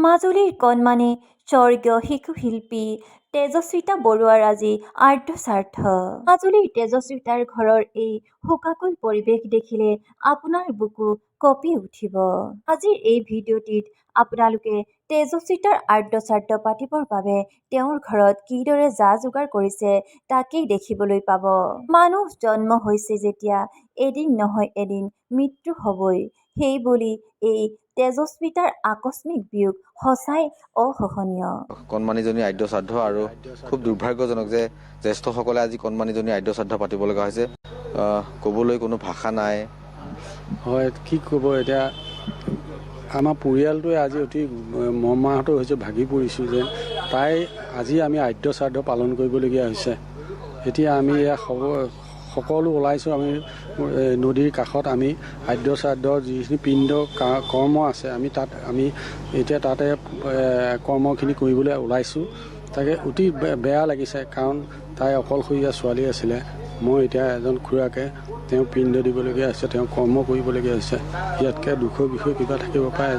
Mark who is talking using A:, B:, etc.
A: মাজুলীৰ কণমানি স্বৰ্গীয় শিশুশিল্পী তেজস্বিতা বৰুৱাৰ আজি আদ্যশ্ৰাদ্ধ। মাজুলীৰ তেজস্বিতাৰ ঘৰৰ এই শোকাকুল পৰিৱেশ দেখিলে আপোনাৰ বুকু কঁপি উঠিব। আজিৰ এই ভিডিঅ'টিত আপোনালোকে তেজস্বিতাৰ আদ্যশ্ৰাদ্ধ পাতিবৰ বাবে তেওঁৰ ঘৰত কিদৰে যা-যোগাৰ কৰিছে তাকেই দেখিবলৈ পাব। মানুহ জন্ম হৈছে যেতিয়া এদিন নহয় এদিন মৃত্যু হ'বই, সেইবুলি এই তেজস্বিতাৰ আকস্মিক বিয়োগ সঁচাই অসহনীয়।
B: কণমানিজনীৰ আদ্যশ্ৰাদ্ধ আৰু খুব দুৰ্ভাগ্যজনক যে জ্যেষ্ঠসকলে আজি কণমানিজনীৰ আদ্যশ্ৰাদ্ধ পাতিব লগা হৈছে। ক'বলৈ কোনো ভাষা নাই।
C: হয়, কি ক'ব এতিয়া, আমাৰ পৰিয়ালটোৱে আজি অতি মৰ্মাহত হৈছে, ভাগি পৰিছোঁ যে তাই আজি আমি আদ্যশ্ৰাদ্ধ পালন কৰিবলগীয়া হৈছে। এতিয়া আমি এয়া সকলো ওলাইছোঁ, আমি নদীৰ কাষত আমি আদ্যশ্ৰাদ্ধৰ যিখিনি পিণ্ড কৰ্ম আছে, আমি তাত আমি এতিয়া তাতে কৰ্মখিনি কৰিবলৈ ওলাইছোঁ। তাকে অতি বেয়া লাগিছে, কাৰণ তাই অকলশৰীয়া ছোৱালী আছিলে। মই এতিয়া এজন খুৰাকে তেওঁ পিণ্ড দিবলগীয়া হৈছে, তেওঁ কৰ্ম কৰিবলগীয়া হৈছে। ইয়াতকৈ দুখৰ বিষয় কিবা থাকিব পাৰে?